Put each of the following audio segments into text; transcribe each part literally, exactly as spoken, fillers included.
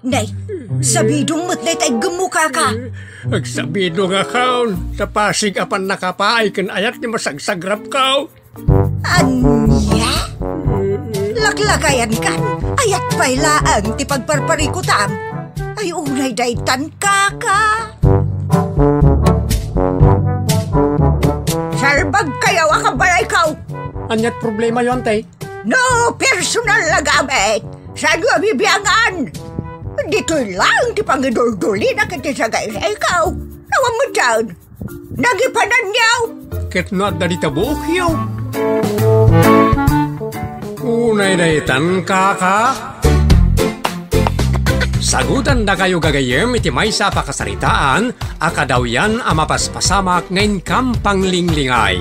Nay, sabidong met dayta iggemmo, kaka. Agsabidongakon, ta pasig a pannakapaay ken ayat ti masagsagrapko. Ania? Laklakayankan, ayat pay laeng ti pagparparikutam. Ay, unay daytan, kaka. Salbagkayo a kabalayko. Aniat problemayo, ante? No personal a gamit, saanyo a bibiangan? Ditoy laeng ti pangiduldulina ken ti sagaysayko. Awan met daytan. Nagipananyo! Ket no adda dita buokyo. Unay daytan, kaka. Sagutandakayo gagayyem iti maysa a pakasaritaan a kadawyan a mapaspasamak nga inkam panglinglingay.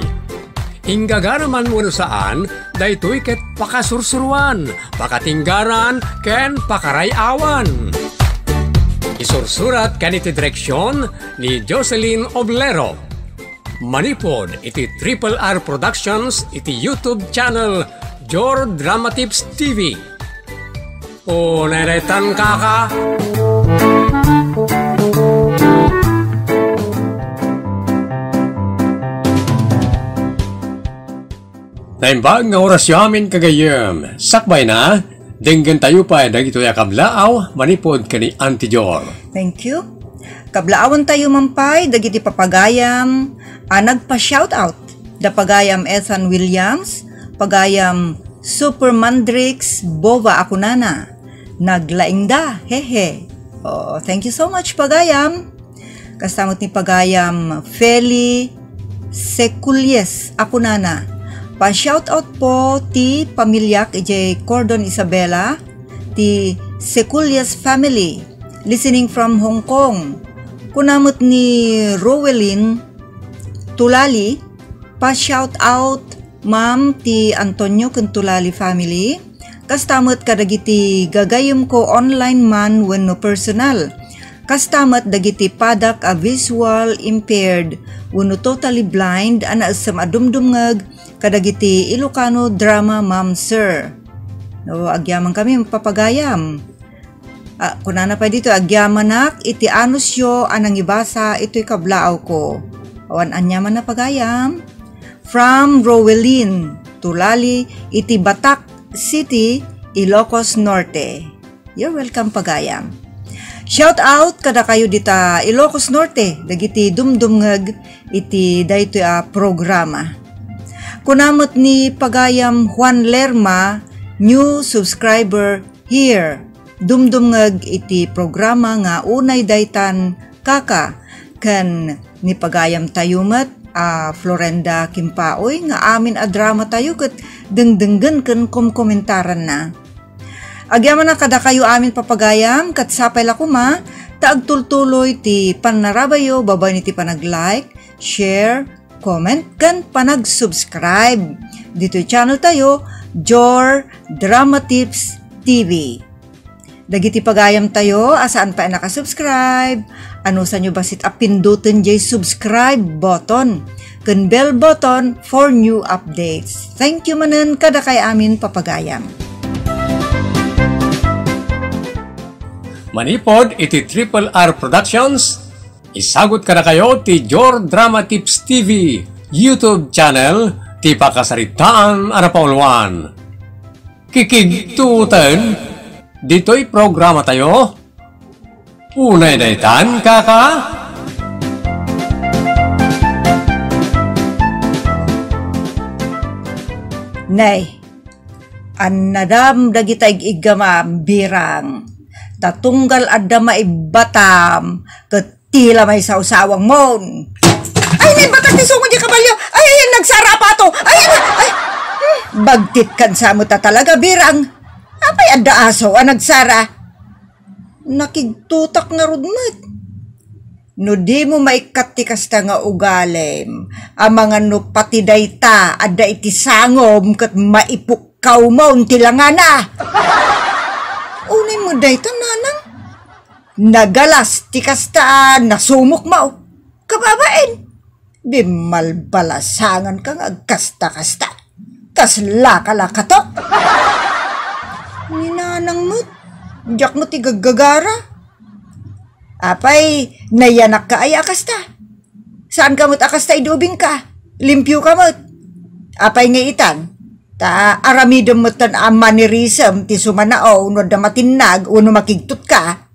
Inggagaraman wenno saan, daytoy ket pakasursuroan, pakatinggaran, ken pakaray-awan. Isursurat ken iti direksion ni Jocelyn Oblero. Manipud iti Triple R Productions iti YouTube channel Jor Drama Tips T V. Unay daytan, kaka. Naimbag nga orasyo amin, kagayyem. Sakbayna, denggentayo pay dagitoy a kablaaw manipud ken ni Auntie Jor. Thank you. Kablaawentayo man pay dagiti papagayam a nagpa-shoutout. Da pagayam Ethan Williams, pagayam Super Mandrix Bova a kunana, "Naglaingda, hehe." Oh, thank you so much, pagayam. Kasta met ni pagayam Feli Seculies a kunana, "Pa-shoutout po ti pamiliak idiay Cordon Isabela, ti Seculies family, listening from Hong Kong." Kuna met ni Rowelyn Tulali, "Pa-shoutout, ma'am, ti Antonio ken Tulali family. Kasta met kadagiti gagayyemko online man wenno personal. Kasta met dagiti padak a visual impaired wenno totally blind a naessem a dumdumngeg kadagiti Ilocano drama, ma'am, sir." No, agyamankami, papagayam. Ah, kunana pay ditoy, "Agyamanak iti anusyo a nangibasa itoy kablaawko." Awan aniaman a pagayam. From Rowelyn Tulali iti Batac City, Ilocos Norte. You're welcome, pagayam. Shout out kadakayo dita Ilocos Norte, dagiti dumdumngeg iti daytoy a programa. Kuna met ni pagayam Juan Lerma, new subscriber here. Dumdumngeg iti programa nga Unay Daytan, Kaka, ken ni pagayamtayo met a Florenda Kimpaoy nga amin a dramatayo ket dengdenggen ken komkomentaranna. Agyamanak kadakayo amin, papagayam, ket sapay la koma ta agtultuloy ti pannarabayyo babaen iti panag-like, share, comment, ken panag-subscribe ditoy channel tayo, Jor Drama Tips T V. Dagiti pagayamtayo a saan pay a nakasubscribe, anusanyo bassit a pinduton jay subscribe button ken bell button for new updates. Thank you manen kadakay amin, papagayam. Manipud iti Triple R Productions, isagut kadakayo ti Jor Drama Tips T V YouTube channel, ti pakasaritaan a napauluan. Kikigtuten ditoy programatayo. Unay daytan, Kaka? Nay, annadam dagita ig-iggam a birang. Ta tunggal adda maibbatam, ket ti la maisawsawangmon. Ay, naibatak ti sungo di kabalio. Ay, ay, ay, nagsara pa to. Ay, ay, ay. Hmm, bagtit kan sa mo ta talaga, birang. Apay adda aso a nagsara? Nakigtutak ngarud met. No dimo maikkat ti kasta nga ugalim, amangan no pati dayta adda iti sangom ket maipukkawmon ti langana. Unay mo dayta, nanang? Nagalas ti kasta a nasumokmo. Kababain, bimmalbalasangan ka nga agkasta-kasta. Kasla ka la kato? Ni nanang met, Diak met ti gaggagara. Apay, nayanakka aya a kasta? Saanka met a kasta idi ubingka? Limpioka met. Apay nga itan? Ta aramidem metten a mannerism ti sumanaw no adda matinnag wenno makigtotka.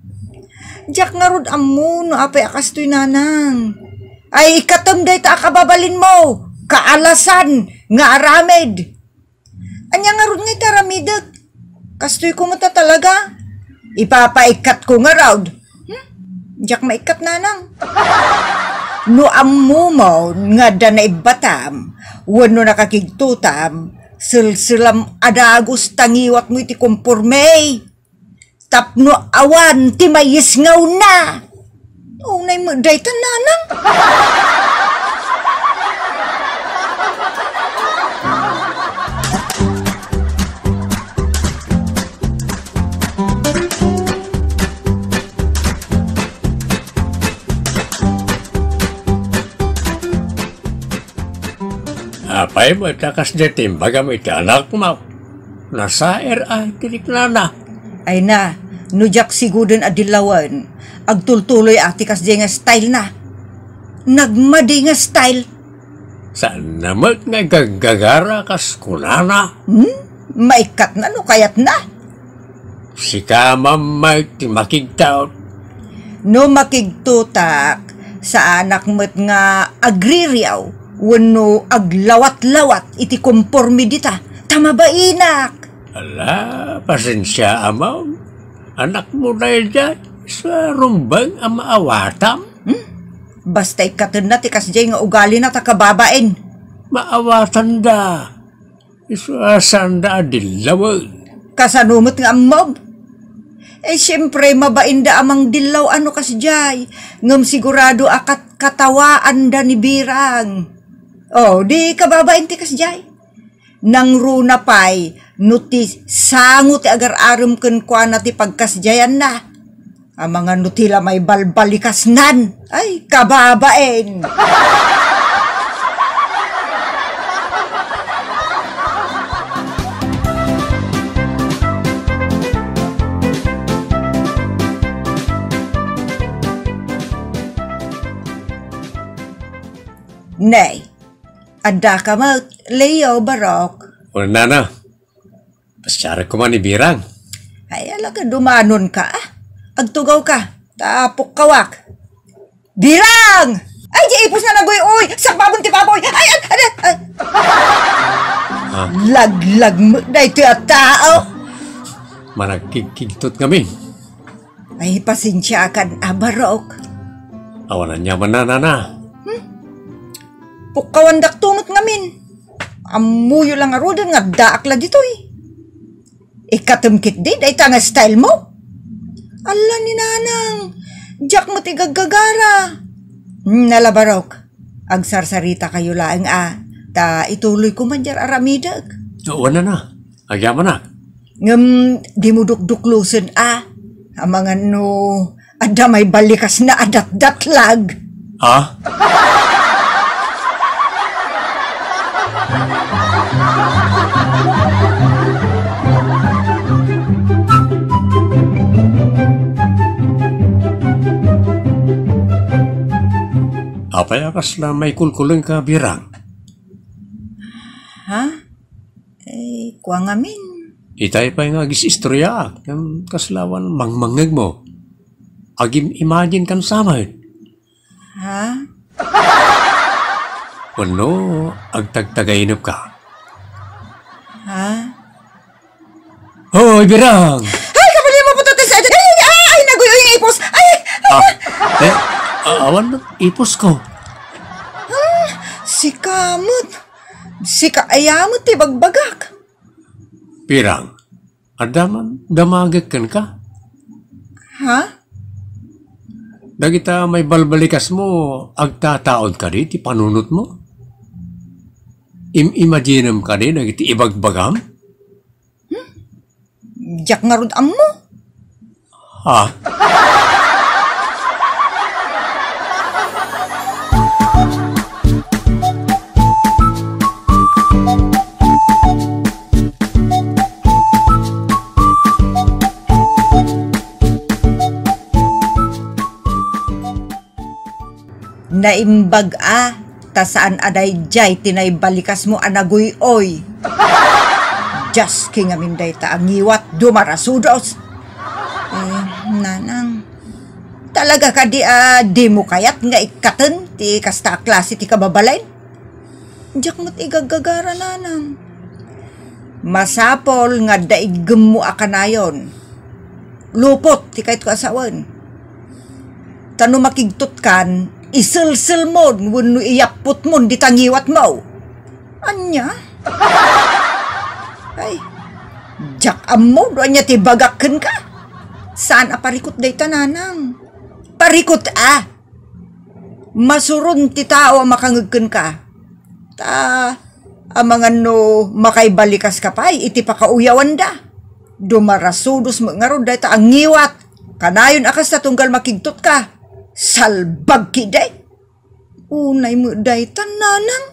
Diak ngarud ammo no apay a kastoy, nanang. Ay, ikkatem dayta a kababalinmo, kaalasan nga aramid. Ania ngarud nga iti aramidek? Kastoy koma ta talaga? Ipapaikkatko ngarud. Hmm? Diak maikkat, nanang. No ammomon nga adda naibbatam wenno nakakigtotam, selselam a dagus ta ngiwatmo iti komporme. Tapno awan ti mayisngawna. Unay met dayta, nanang. Apay met a kasdiay ti imbagam iti anakmo? Nasaer a ti riknana. Ay na, no diak siguden a dillawen, agtultuloy a ti kasdiay nga style na. Nagmadi nga style. Saanna met nga gaggagara kas kunana? Hmm? Maikkatna no kayatna. Sika met ti makigtot. No makigtotak, saanak met nga agririaw wenno aglawat-lawat iti komporme dita, ta mabainak. Ala, pasensia, amam. Anakmo daydiay, sa rumbeng a maawatam. Hmm? Basta ikkatenna ti kasdiay nga ugalina ta kababain. Maawatanda. Isu a saanda a dillawen. Kasano met nga ammom? Eh, siempre, mabainda a mangdillaw a no kasdiay. Ngem sigurado a kat-, katawaanda ni Birang. Oh, di kababain ti kasdiay. Nangruna pay no ti sango ti agar-arem kenkuana ti pagkasdiayanna. Amangan no ti la maibalbalikasnan. Ay, kababain! Nay, addaka met, Leo, Barok. O, nana, Pasiarek koma ni Birang. Ay, ala ka, dumanonka, ah. Agtugawka, ta pukkawak. Birang! Ay, di ipus nga naguy-uy! Sakbabon ti baboy! Ay, ay, ay, ay! Ah. Laglag met daytoy a tao! Managkigkigtot ngamin. Ay, pasensiakan a, Barok. Awan aniamanna, nana. Hmm? Pukkawandakto met ngamin. Ammoyo la ngaruden nga addaak la ditoy. Ikkatem ketdi dayta nga style mo? Alla ni nanang, diak met igaggagara. Hmm, nala, Barok. Agsarsaritakayo laeng a, ta ituloyko man diay aramidek. Wen, nana. Agyamanak. Ngem dimo dukduklosen a, amangan no adda maibalikasna a datdatlag. Ha? Apay a kasla maikulkulengka, Birang? Ha? Eh, kua ngamin. Itay pay nga agis-istoryaak, ngem kasla awan mangmangngegmo. Agim-imagine kan samet. Ha? Wenno, agtagtagainepka. Ha? Hoy, Birang! Ay, kabalin mo po, Tata Sed! Ay, ay, ay, naguy-uy nga ipos! Ay! Ah, eh, ah, awan ipos ko. Ah, sika met. Sika aya met ti bagbagak. Birang, adda man damagek kenka? Ha? Dagita maibalbalikasmo, agtataod kadi ti panunotmo? Im-imaginem kadi dagiti ibagbagam? Hmm? Diak ngarud ammo. Ha? Naimbag a, ta saan a daydiay ti naibalikasmo a naguy-oy. Dios, kingamin dayta a ngiwat, dumarasudos. Eh, nanang, talaga kadi a dimo kayat nga ikkaten ti kasta a klase ti kababalin? Diak met igaggagara, nanang. Masapul nga adda iggemmo a kanayon. Lupot ti kayatko a sawen. Ta no makigtotkan, iselselmon wenno iyapputmon dita ngiwatmo. Ania? Ay, diak ammo no ania ti ibagak kenka. Saan a parikut dayta, nanang. Parikut a! Masuron ti tao a makangeg kenka. Ta, amangan no makaibalikas ka pay iti pakauyawanda. Dumarasudos met ngarud dayta a ngiwat. Kanayon a kasta tunggal makigtot ka. Salbag kidi. Unay met dayta, nanang.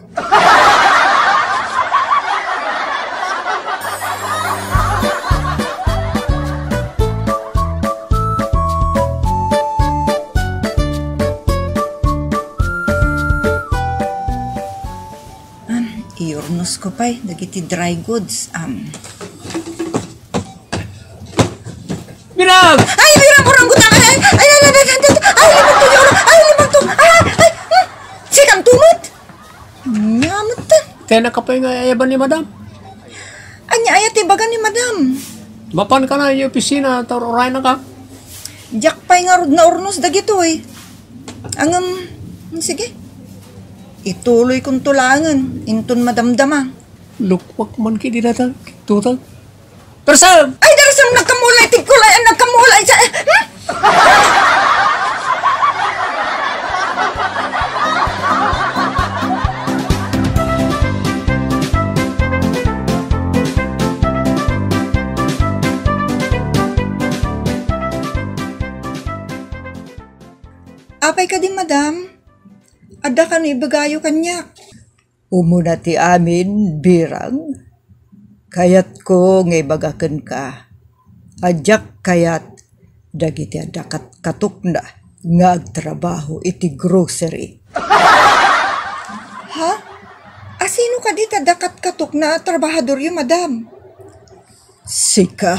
Am, iyurnos ko pay dagiti dry goods. Am. Birag! Ay, Birag, orangutang! Ay, ay, ay, ay, ay, ay, ay, ay, libagto, ay, libagto! Ay, ay, hmm, sikanto met! Ania met ta? Kaya nakapay nga ayaban ni madam? Ania aya ti baga ni madam? Mapan ka na yung opisina, ta uray na ka. Diak pay ngarud naurnos dagitoy. Ngem, sige. Ituloy kon tulangen, inton madamdama. Lukpak man kidi data, tutag. Tarsem! Ay, Tarsem, nagkamulay, tigkulay, ay, nagkamulay, sa, hmm? Apay kadi, madam? Adda kano ibagayo kaniak? Umuna ti amin, Birang, kayatko nga ibaga kenka a diak kayat dagiti adda kat-, katokna nga agtrabaho iti grocery. Ha? Asino kadi ti adda kat-, katokna a trabahadoryo, madam? Sika.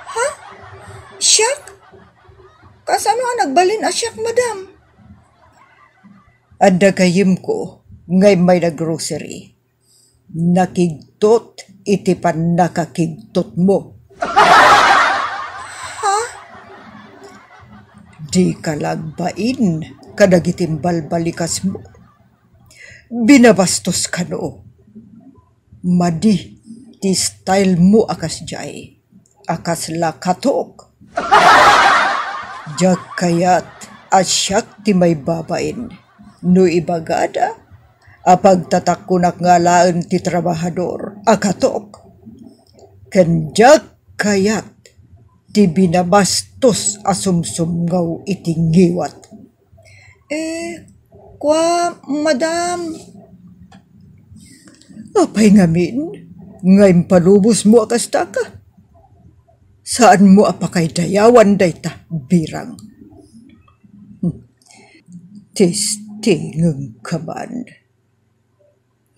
Ha? Siak? Kasano a nagbalin a siak, madam? Adda gayyemko nga immay nag-grocery. Nakigtot iti pannakakigtotmo. Ha? Dika la agbain kadagiti imbalbalikasmo. Binabastos kano. Madi ti style mo a kasdiay a kasla katok. Diak kayat a siak ti maibabain no ibagada a pagtatakkonak nga alaen ti trabahador a katok. Ken diak kayat ti binabastos a sumsumngaw iti ngiwat. Eh, kua, madam. Apay ngamin nga impalubosmo a kastaka? Saanmo a pakaydayawan dayta, Birang. Hmm. Testingengka man.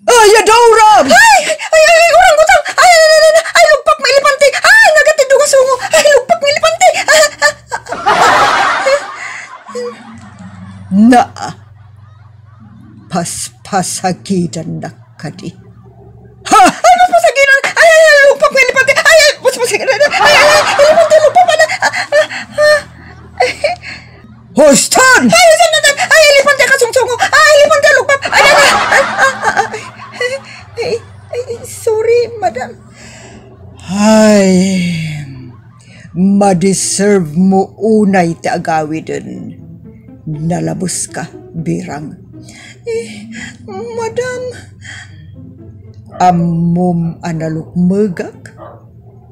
Ay, adda uram! Ay! Ay, ay, ay, orangutang! Ay, ay, ay, ay, ay, lugpak, mailepante! Ay, nagatiddong a sungo! Ay, lugpak, mailepante! Ah, ah, ah, ah. Naa, paspasagidannak kadi. Ha? Ay, paspasagidan! Ay, ay, ay, lugpak, mailepante! Ay, ay, paspasagidan! Ay, ay, ay, elepante, lugpak, ala! Ah, ah, ah. Huston! Ay, sandatan! Ay, elepante a kasungsungo! Ay, elepante a lugpak! Ay, ay, ay, ay, ay, ay, ay, ay, ay, sorry, madam. Ay, madeserve mo unay ti agawiden. Nalabeska, Birang. Eh, madam. Ammom a nalukmegak?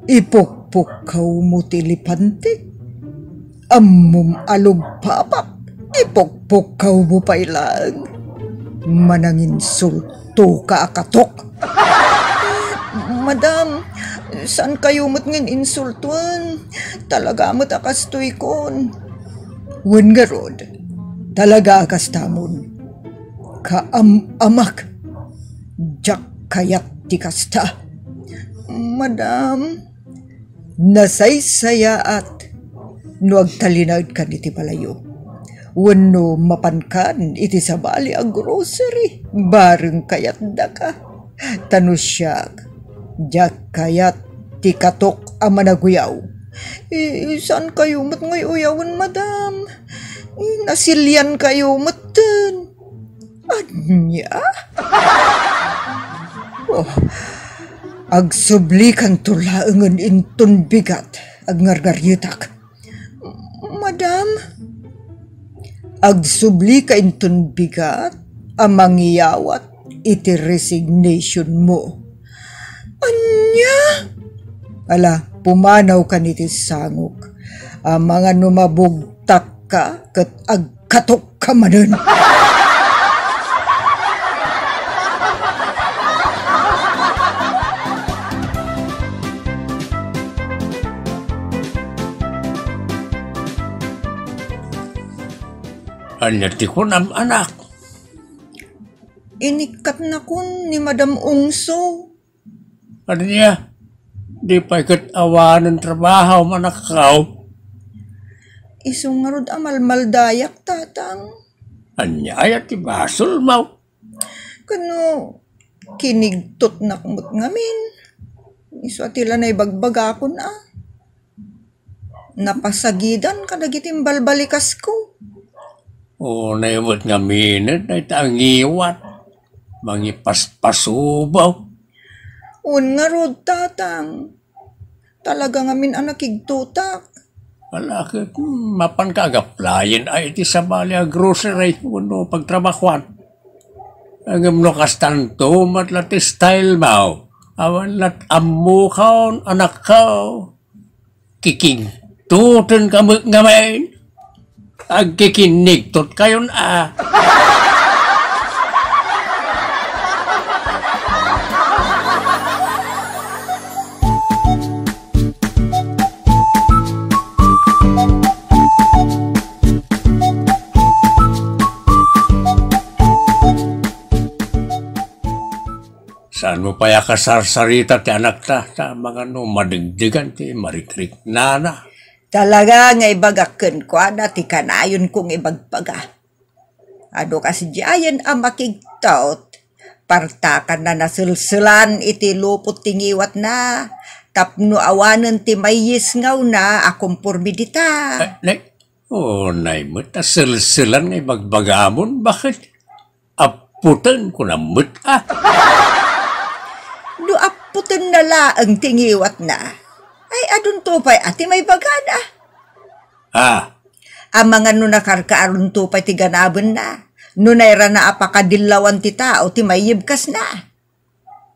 Ipukpukkawmo ti elepante? Ammom a lugpapak, ipukpukkawmo pay laeng. Mananginsultoka a katok. Madam, saankayo met nga insultoen. Talaga met a kastoykon. Wen ngarud, Talaga a kastamon. Kaam-amak. Diak kayat ti kasta. Madam, nasaysayaat no agtalinaedkan iti balayyo. Wenno mapankan iti sabali a grocery, bareng kayatdaka. Ta no siak, diak kayat ti katok a managuyaw. I-, saan kayo met nga uyawen, madam? Nasilian kayo metten. Ania? Oh, agsublikanto laengen inton bigat, agngarngaryetak. Madam? Agsublika inton bigat a mangiyawat iti resignation mo. Ania? Ala, pumanawkan iti sangok. Amangan no mabugtakka ket agkatokka manen. Ania ti kunam, anak? Inikkatnakon ni Madam Ungso. Ania? Di pay ket awanen trabaho, manakkaw? Isu ngarud a malmaldayak, tatang. Ania aya ti basolmo? Kano, kinigtotnak met ngamin. Isu a ti la naibagbagakon a. Napasagidan kadagiti imbalbalikasko. Unay met ngamin dayta a ngiwat. Mangipaspasubaw. Wen ngarud, tatang. Talaga ngamin a nakigtotak. Ala ket, hmm, mapanka agaplayen a iti sabali a grocery wenno pagtrabahoan. Ngem no kastanto met la ti stylemo, awan lat ammokon, anakko. Kikigtotenka met ngamin. Agkikinnigtotkayon a. Saanmo pay a kasarsarita ti anakta, ta amangan no madegdegan ti marikriknana. Talaga nga ibagak kenkuana ti kanayon kong ibagbaga. Adu kasdiayen a makigtot, partakanna naselselan iti lupot ti ngiwatna, tapno awanen ti mayyisngawna a komporme dita. Eh, ne-, unay met a selselan nga ibagbagamon, baket? Appoten, kunam met a. No appotenna laeng ti ngiwatna, ay adunto pay a ti maibagana. Ah. Amangan no nakarkaaronto pay ti ganabenna, no nayrana a pakadillawan ti tao ti mayyibkasna.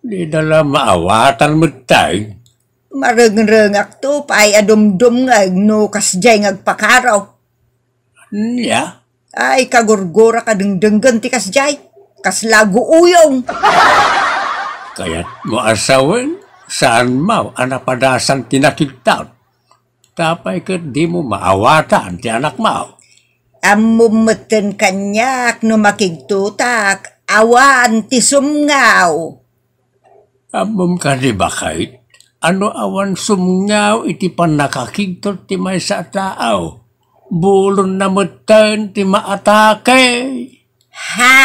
Dida la maawatan met tay. Marengrengakto pay a dumdumngeg no kasdiay nga agpakaraw. Nia? Ay, kagurgurak a dengdenggen ti kasdiay. Kasla guuyong. Kayatmo a sawen, saanmo a napadasan ti nakigtot. Tapay ket dimo maawatan ti anakmo. Ammom metten kaniak no makigtotak, awan ti sumngaw. Ammom kadi, baket, a no awan sumngaw iti pannakakigtot ti maysa a tao, bulonna metten ti maatake. Ha!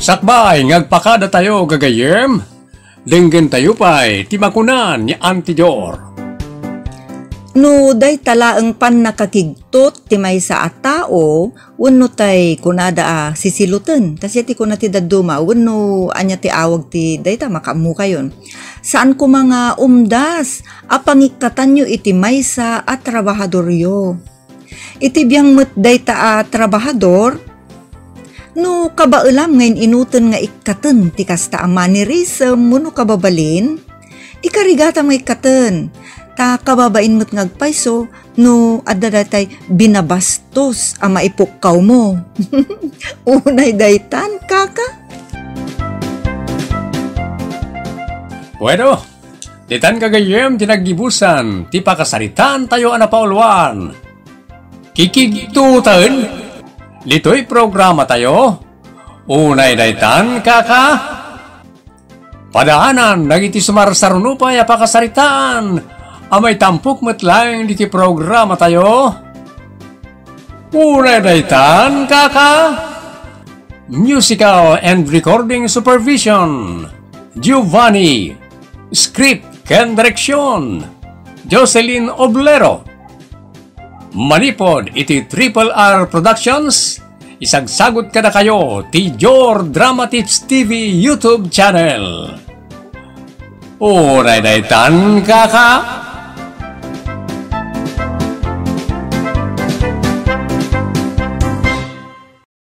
Sakbay nga agpakadatayo, gagayyem, denggentayo pay ti makuna ni Auntie Dior. No dayta laeng pannakakigtot ti maysa a tao, wenno tay kunada a sisiloten, ta siak ti kuna ti dadduma, wenno ania ti awag ti dayta, makaammokayon. Saan koma nga umdas a pangikkatanyo iti maysa a trabahadoryo. Iti biang met dayta a trabahador, no kabaelam nga in-inuten nga ikkaten ti kasta a mannerism wenno kababalin, ikarigatam nga ikkaten. Ta kababain met nga agpayso no adda daytay binabastos a maipukkawmo. Unay daytan, kaka? Bueno, ditan gagayyem ti naggibusan ti pakasaritaantayo a napauluan. Kikigtuten ditoy programatayo. Unay daytan, kaka? Padaanan dagiti sumarsarunupay a pakasaritaan a maitampok met laeng ditoy programatayo. Unay daytan, kaka? Musical and recording supervision, Giovanni. Script ken direksyon, Jocelyn Oblero. Manipod iti Triple R Productions, isagsagut kadakayo ti Jor Drama Tips T V YouTube channel. Unay daytan, kaka?